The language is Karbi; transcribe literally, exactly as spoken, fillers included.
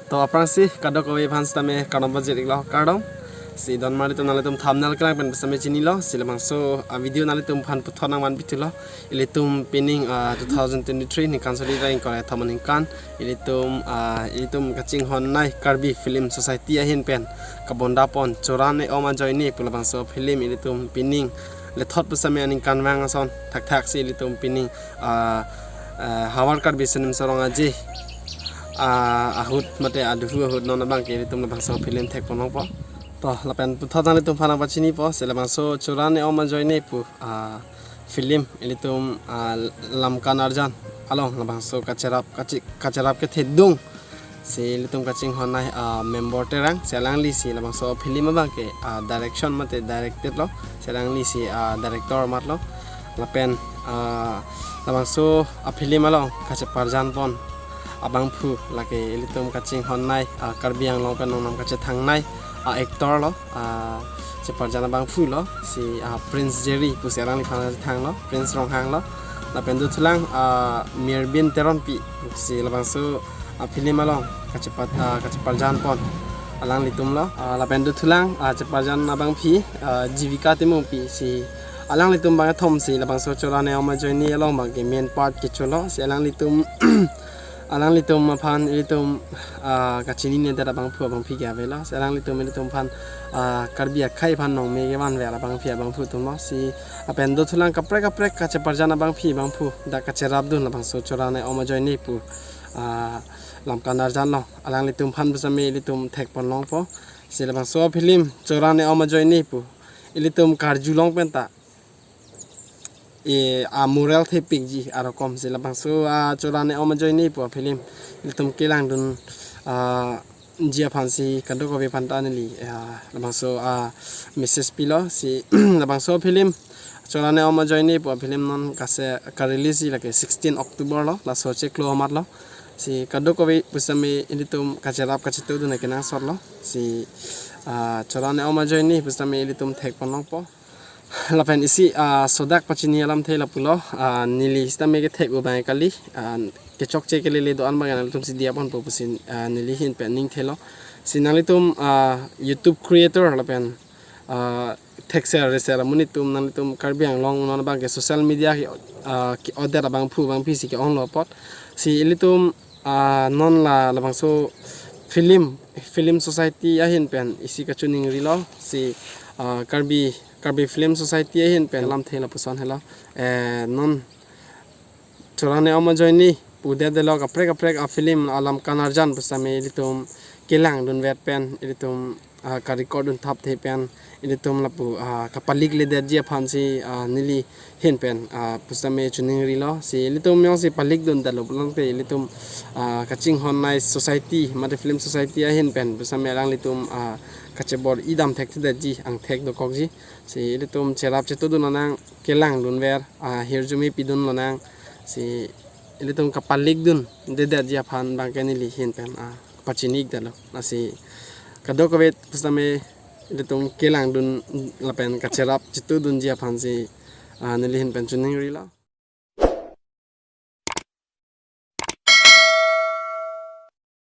To aphrangsi kadokave aphan sitame kardom pajir-iklo, kardom. Si don mari to nanglitum thumbnail kelang pen sitame chinilo, si labangso a video nanglitum aphan puthot nangvan pithulo. Ilitum pining, ah, two thousand twenty-three ningkan suri ra ingkoi ra kethom aningkan, ilitum, ah, ilitum kachinghonnei Karbi Film Society ahin pen kabondapon Chora Ne Om Ajoine pu labangso film ilitum pining lethot pusitame aningkanvang ason thakthaksi ilitum pining, ah, ah, Hawar Karbi Cinema Sarong Aje, ah, ahut mate aduhu ahut non abangke ilitum labangso film thekpon longpo. To lapen puthot nanglitum aphan nangpachinipo, si labangso Chora Ne Om Ajoine pu, ah, film ilitum, ah, Lamka Narjan along labangso kacherap, kachi-, kacherap kethedung si ilitum kachinghonnei, ah, Member Terang, si alangli si labangso film abangke, ah, direction mate directed lo, si alangli si, ah, director amat lo. Lapen, ah, labangso a film along kacheparjanpon abangphu lake ilitum kachinghonnei, ah, Karbi Anglong pen nongnam kachethangnei, ah, actor lo, ah, cheparjan abangphu lo, si, ah, Prince Jerry pusi alangliphan thanglo, Prince Ronghang lo. Lapen dothulang, ah, Mirbin Teronpi si labangso, ah, film along kachepat, ah, kacheparjanpon alanglitum lo. Ah, lapen dothulang, ah, cheparjan abangpi, ah, Jivika Timungpi, si alanglitum bang kethom si labangso Chora Ne Om Ajoine along abangke main part kecholo, si alanglitum alanglitum aphan ilitum, ah, kachininedet abangphu abangpi ke avelo. Si alanglitum ilitum aphan, ah, Karbi akhei aphan nongme kevanver abangpi abangphu atumlo. Si lapen dothulang kaprek kaprek kacheparjan abangpi abangphu dak kacherapdun labangso Chora Ne Om Ajoine pu, ah, Lamka Narjan lo. Alanglitum aphan pusitame ilitum thekpon longpo. Si labangso film Chora Ne Om Ajoine pu ilitum karjulong penta e a moral thepikji arokom si labangso a Chora Ne Om Ajoine pu a film ilitum kelangdun, ah, ji aphan si kadokave aphanta neli, ah, labangso a message pilo, si labangso film Chora Ne Om Ajoine pu a film non kase ka-release ji lake sixteen October lo, laso chiklo amat lo. Si kadokave pusitame ilitum kacherap kachetudun kenangsot lo. Si, ah, Chora Ne Om Ajoine pusitame ilitum thekpon longpo. Lapen isi, ah, sodak pachini alamthe lapulo, ah, neli sitame kethek-o abang kali, ah, kechokche kelele do-an abang nanglitum si diyaponpo pusi, ah, neli ahin pen ningthelo. Si nanglitum, ah, YouTube creator lapen, ah, thekser reser amonit atum, nanglitum Karbi Anglong non abangke social media ke, ah, ke-odet abangphu abangpi si ke-onglo apot. Si ilitum, ah, non la labangso film, film society ahin pen isi kachiningrilo, si, ah, Karbi, Karbi Film Society ahin pen alamthe lapuson helo. Eh, non Chora Ne Om Ajoine pudetlo, kaprek kaprek a film a Lamka Narjan pusitame ilitum kelangdunver pen, ilitum, ah, ka-record dunthapthe pen, ilitum lapu, ah, kapalik ledetji aphan si, ah, neli ahin pen, ah, pusitame chiningrilo. Si ilitum jongsi palikdundetlo pulote ilitum, ah, kachinghonnei society mate film society ahin pen pusitame alanglitum, ah, kachebor-i dam thekthedetji angthek dokokji. Si ilitum cherap chetudun lonang, kelangdunver, ah, hirjume pidun lonang. Si ilitum kapalikdundedetji aphan abangke neli ahin pen, ah, pachini-ikdetlo. Lasi kadokave pusitame ilitum kelangdun lapen kacherap chetudunji aphan si, ah, neli ahin pen chiningrilo.